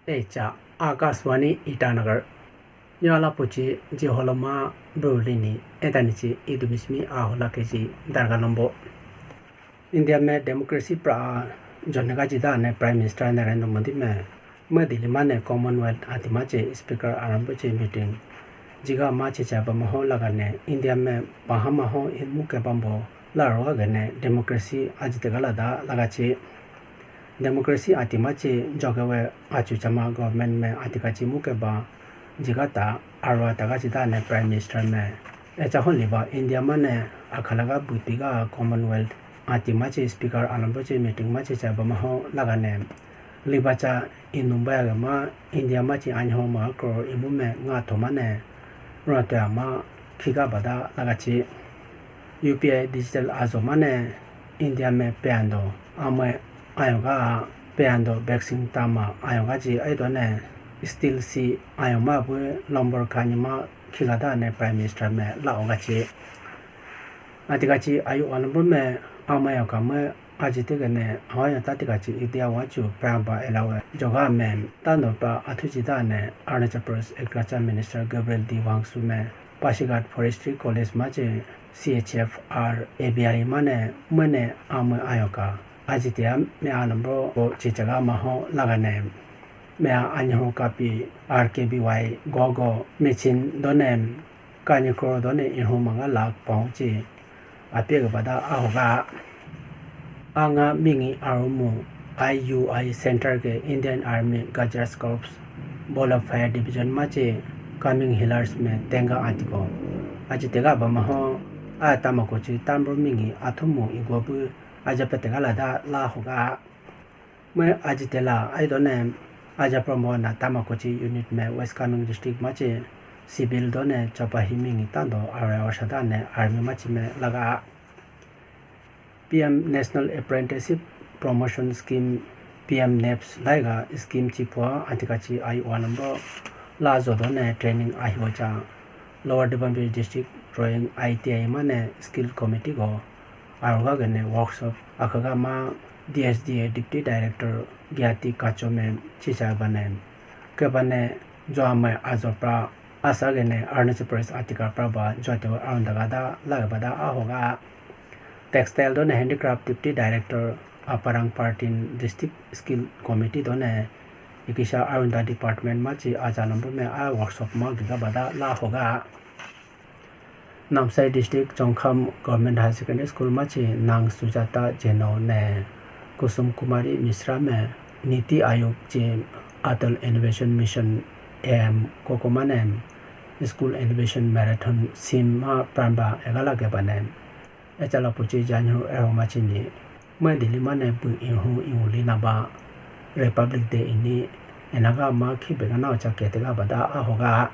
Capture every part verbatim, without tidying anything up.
Echa Akashvani Itanagar. Yo ala puchi ji holoma brulini etani chi idumismi ahola keji darga lombo. India me democracy pra jonega jida ne Prime Minister Narendra Modi me me Delhi mane Commonwealth atima che speaker arambo che meeting jiga ma che cha ba maho laga ne India me bahama ho imu ke bambo la ro ga ne democracy ajite gala da laga che. Democracy atima che jogewe achu chama government me atika chi muke ba jiga ta arwa taga chita ne Prime Minister me. Echa hon liba India mane akhalaga buti ga Commonwealth atima che speaker alambo che meeting ma che cha ba maho laga ne. Liba cha inumba ya ma India ma chi anho ma crore imu me nga thoma ne. Rona to ya ma khiga bada laga chi. U P I digital azo mane India me peyando ame ayoga peyando vaccine tama ayoga ji aidone still si ayoma bu number kanyima khigada ne Prime Minister me laoga chi. Atika chi ayu number me amayoka me ajite gane awaya tatika chi India wachu pramba elawe joga me tando pa athuji da ne Arunachal Pradesh Agriculture Minister Gabriel D Wangsu me Pasighat Forestry College ma che C H F R A B I mane mane ame ayoka. Ajitia me anambro ko chichaga maho lagane. Me anyaho kapi R K B Y gogo machine done kanyakro done iho manga lakh pao chi. Apiaga bada ahoga. Anga mingi arumu I U I Center ke Indian Army Gujarat Corps Ball of Fire Division ma che Kameng Hillers me tenga atiko. Aji tega bama ho a tamako chi tambro mingi athumu igobu aja petega lada la hoga. Me aji tela aidone aja promo na tamako chi unit me West Kameng district ma che civil done chopahi mingi tando are oshada ne army ma chi me laga. P M National Apprenticeship Promotion Scheme, P M naps laiga scheme chi pua antika chi ayu wanambo la jodo ne training ahiwa cha. Lower Dibampir District Drawing I T I mane Skill Committee go aruga gane workshop akhaga ma D S D A Deputy Director Gyati Kachome chicha bane. Kebane jo amai ajo pra asa gene Arunachal Pradesh atika pra ba jo te arun daga da laga bada ahoga. Textile done Handicraft Deputy Director Aparang Partin District Skill Committee done ikisa arunda department ma chi aja number me a workshop ma giga bada la hoga. Namsai District Chongkham Government Higher Secondary School ma chi Nang Sujata Jeno ne Kusum Kumari Mishra me Niti Aayog chi Atal Innovation Mission A M kokoma ne School Innovation Marathon sim ma pramba egala geba ne. Echala puchi janyu eho ma chi ni. Mwe Delhi mane bu ihu ihu lina ba Republic Day ini enaga ma khi bega na cha ketega bada ahoga.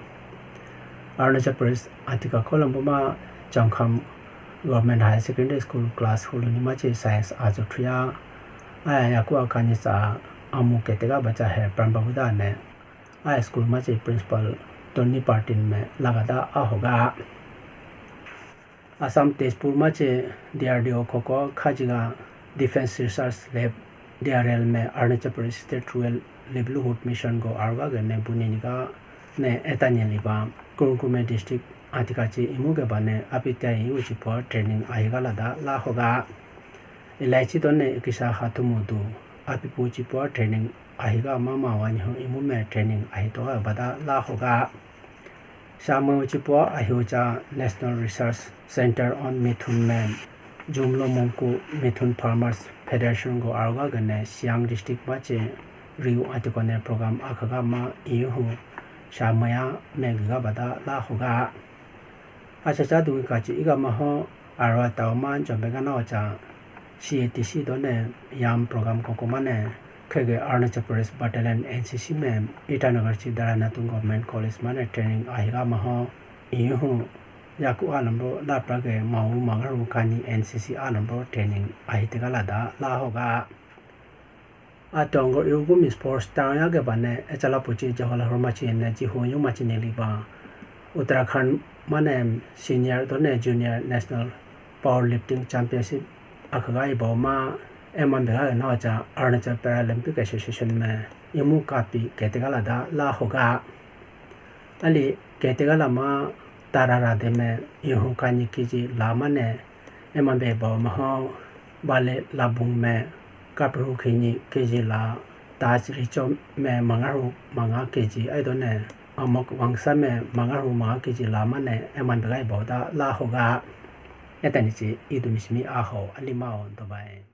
Arunachal Pradesh atika Colombo ma Changkham Government Higher Secondary School class hulu ni ma chi science ajo thuya. Aya yaku akani sa amu ketega bacha he pramba buda ne. Aya school ma chi principal Tony Partin me lagada ahoga. Assam Tezpur ma che D R D O khoko khajiga Defense Research Lab D R L me Arunachal Pradesh State Rural Livelihood Mission go aruga gane buniniga ne etanyeliba Kurkume District atika chi imu ge bane apitya iwu chipo training ahiga lada la hoga. Ilaichi done ikisa hatumudu apipu chipo training ahiga mama wanyi ho imu me training ahitoga bada la hoga. Sha mwe uchipo ahiucha National Research Center on Mithun me Jumlo Mongku Mithun Farmers Federation go aruga gane Siang District ma che riu atikone program akhaga ma ihu sha maya me giga bada la hoga. Acha cha dungi kachi iga maho arwa tau ma jombe gana ocha C A T C done yam program kokoma ne. Khege Arunachal Pradesh Battalion N C C me Itanagar chi Dara Natung Government College mane training ahiga maho ihu yaku alambro lapra ge mau magaru kani N C C alambro training ahitegala da la hoga. Atongo yugumi sports tang ya ge bane echala puchi Jawaharlal Nehru machi ne ji hu yu machi ne liba Uttarakhand mane senior done junior national powerlifting championship akhaga ibo ma eman bela na cha Arunachal Paralympic Association me imu kapi ketegala da la hoga. Ali ketegala ma tarara de me ihu kanyi keji la mane, ema bebo maho bale labung me kapiru khinyi keji la, taj richo me mangaru manga keji aidone, amok wangsa me mangaru manga keji la mane, ema begai bo da la hoga. Etani chi idu misimi aho alima o dobai.